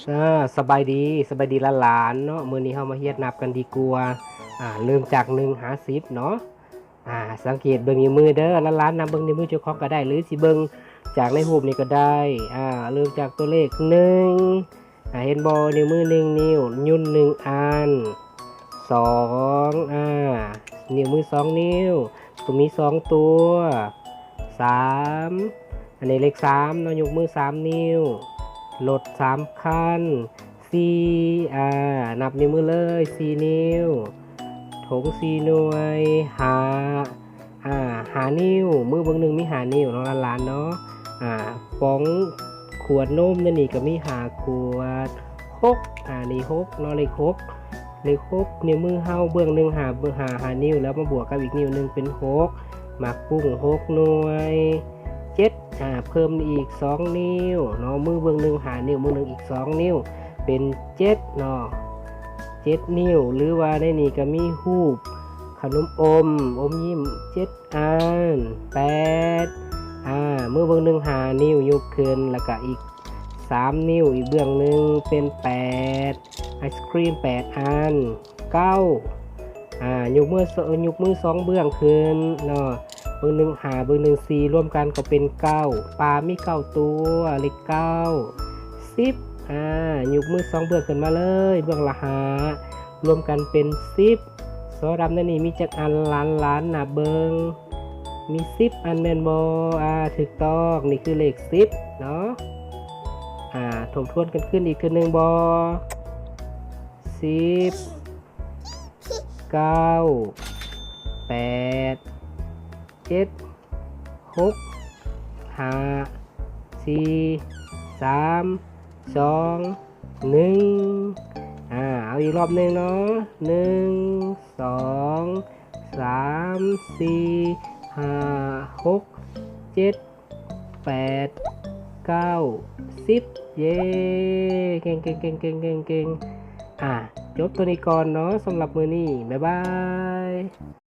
ອ່າ ສະບາຍດີ ສະບາຍດີຫຼານໆເນາະ. ມື້ນີ້ເຮົາມາຮຽນນັບກັນດີກວ່າ. ອ່າ ເລີ່ມຈາກໜຶ່ງຫາສິບເນາະ. ອ່າ ສັງເກດເບິ່ງນິ້ວມືເດີ. ຫຼານໆນັບເບິ່ງນິ້ວມືເຈົ້າຂອງກໍໄດ້ ຫຼືຊິເບິ່ງຈາກໃນຮູບນີ້ກໍໄດ້. ອ່າ ເລີ່ມຈາກຕົວເລກໜຶ່ງ. ອ່າ ເຫັນບໍ່? ນິ້ວມືໜຶ່ງນິ້ວ, ຍຸ່ນໜຶ່ງອັນ. ສອງ ອ່າ ນິ້ວມືສອງນິ້ວ, ໂຕມີສອງຕົວ. ສາມ ອັນນີ້ເລກສາມເນາະ, ຍົກມືສາມນິ້ວ. ລົດສາມຄັນ. ສີ່ ອ່າ ນັບນິ້ວມືເລີຍ ສີ່ນິ້ວ. ຖົງສີ່ໜ່ວຍ. ຫ້າ ອ່າ ຫ້ານິ້ວ, ມືເບື້ອງໜຶ່ງມີຫ້ານິ້ວເນາະ ຫຼານໆເນາະ. ອ່າ ປ໋ອງຂວດນົມໃນນີ້ກໍມີຫ້າຂວດ. ຫົກ ອ່າ ນີ້ຫົກເນາະ, ເລກຫົກ. ເລກຫົກ ນິ້ວມືເຮົາເບື້ອງໜຶ່ງຫ້າ ຫ້າ ຫ້ານິ້ວ ແລ້ວມາບວກກັບອີກນິ້ວໜຶ່ງເປັນຫົກ. ໝາກປຸ້ງຫົກໜ່ວຍ. ເຈັດ ອ່າ ເພີ່ມອີກສອງນິ້ວເນາະ, ມືເບື້ອງໜຶ່ງຫ້ານິ້ວ, ມືໜຶ່ງອີກສອງນິ້ວ ເປັນເຈັດເນາະ, ເຈັດນິ້ວ. ຫຼືວ່າໃນນີ້ກໍມີຮູບຂະໜົມອົມ ອົມຍິ້ມເຈັດອັນ. ແປດ ອ່າ ມືເບື້ອງໜຶ່ງຫ້ານິ້ວ ຍົກຂຶ້ນ ແລ້ວກະອີກສາມນິ້ວອີກເບື້ອງໜຶ່ງເປັນແປດ. ໄອສະຄຣີມແປດອັນ. ເກົ້າ ອ່າ ຍົກມື ຍົກມືສອງເບື້ອງຂຶ້ນເນາະ, ເບື້ອງໜຶ່ງຫ້າ ເບື້ອງໜຶ່ງສີ່ ລວມກັນກໍເປັນເກົ້າ. ປາມີເກົ້າຕົວ, ເລກເກົ້າ. ສິບ ອ່າ ຍົກມືສອງເບື້ອງຂຶ້ນມາເລີຍ, ເບື້ອງລະຫ້າ ລວມກັນເປັນສິບ. ສໍດຳໃນນີ້ມີຈັກອັນ? ຫຼານໆນັບເບິ່ງ. ມີສິບອັນແມ່ນບໍ່? ອ່າ ຖືກຕ້ອງ, ນີ້ຄືເລກສິບເນາະ. ອ່າ ທົບທວນກັນຄືນອີກເທື່ອໜຶ່ງບໍ່? ສິບ ເກົ້າ ແປດ ເຈັດ ຫົກ ຫ້າ ສີ່ ສາມ ສອງ ໜຶ່ງ. ອ່າ ເອົາອີກລອບໜຶ່ງເນາະ, ໜຶ່ງ ສອງ ສາມ ສີ່ ຫ້າ ຫົກ ເຈັດ ແປດ ເກົ້າ ສິບ. ເຢ້ ເກັ່ງໆໆໆໆ. ອ່າ ຈົບຕົວນີ້ກ່ອນເນາະ ສຳລັບມື້ນີ້. ບາຍບາຍ.